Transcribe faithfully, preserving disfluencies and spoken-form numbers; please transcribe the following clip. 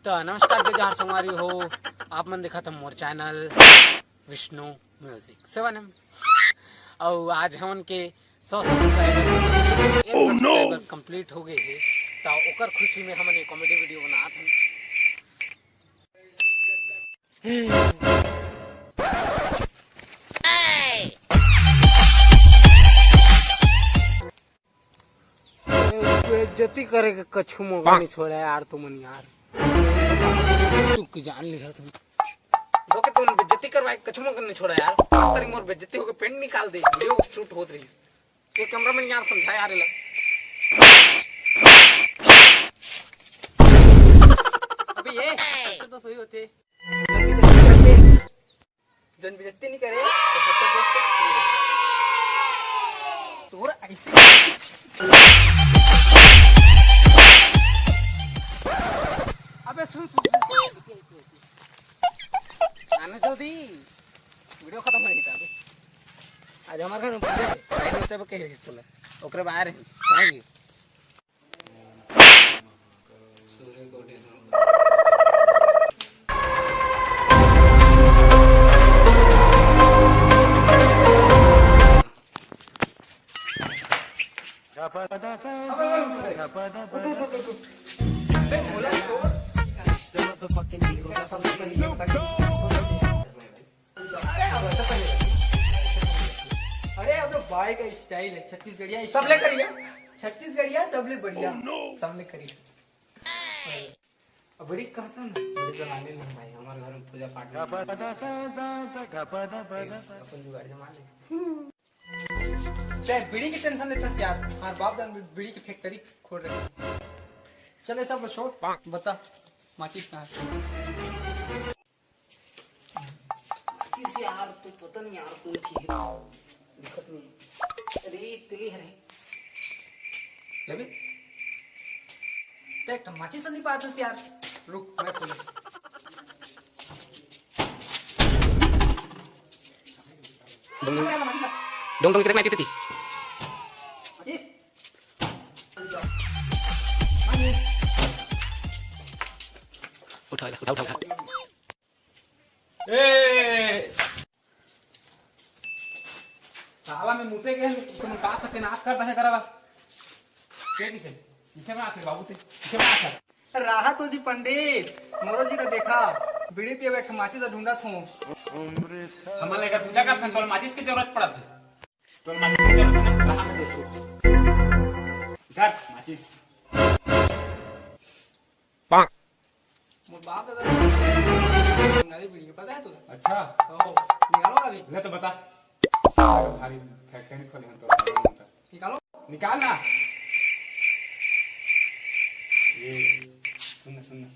तो नमस्कार, जय जोहार संगवारी हो, आप मन देखत हो मोर channel Vishnu music seven M. अउ आज हमन के सौ सब्सक्राइबर, मतलब एक सौ एक सब्सक्राइबर कंप्लीट हो गए हे, तो ओकर खुशी में हमन ये कॉमेडी वीडियो बनात हन। बेइज्जती करे के कछु मौका नहीं छोड़ा यार तुमन यार। चुप के जान लिया तुम। दो के तुम बेइज्जती करवाए, कछु मौका नहीं छोड़ा यार। तेरी मोर बेइज्जती होके पेंट निकाल दे, वीडियो शूट होत रही। ये कैमरामैन यार समझा यार एला। अबे ये, तो सही होते। जन बेइज्जती नहीं करे, तो सच्चा दोस्त नहीं रहे। तोरा ऐसे अबे सुन, सुन, सुन। आने तो दी। वीडियो खत्म हो जाता अभी। आज हमारे घर में पूजा है। नहीं होते वो कह रही तूने। ओकरे बाहर है। हाँ जी। अरे, अब तो भाई का स्टाइल है, छत्तीसगढ़िया सब ले करिया, छत्तीसगढ़िया सब ले बढ़िया, सब ले करिया। अब बड़ी कहता ना, बड़ी तो लाने नहीं भाई, हमारे घर में पूजा पाठ नहीं। अपन जुगाड़ जमा ले। ते बीड़ी की टेंशन लेता यार, हमारे बाप दादा बीड़ी की फैक्ट्री खोल रहे हैं। चले सब छोड़, बता माचिस कहाँ है? माचिस यार, तू पता नहीं यार कौन थी है। दिखत नहीं। अरे, इतनी है रे। लेबे? ते एक ठो माचिस नहीं पाता यार। रुक, मैं खोले। Dong Dong. डोंग डोंग, कितने में आती थी? माचिस। उठा, उठा, उठा, उठा। ए! साला में मुते के तुम का सत्यानाश कर रहे करला? के किसे? किसे में आसे बाबू ते? किसे में आसे? राहा तो जी पंडित, मोरो जी का देखा, बीड़ी पिए बैठे माचिस तो ढूंढत हूँ। हमन लेकर पूजा करथन, तोला माचिस की जरूरत पड़त है। तोला माचिस की जरूरत है ना? राहा में देख तू। धर माचिस। मोर बाप दादा नाली बीड़ी के, पता है तुला? अच्छा। ओ, निकालो अभी। ले तो बता। भारी फैक्ट्री खोले हम तो। निकालो। निकाल ना। ये सुन ना, सुन ना।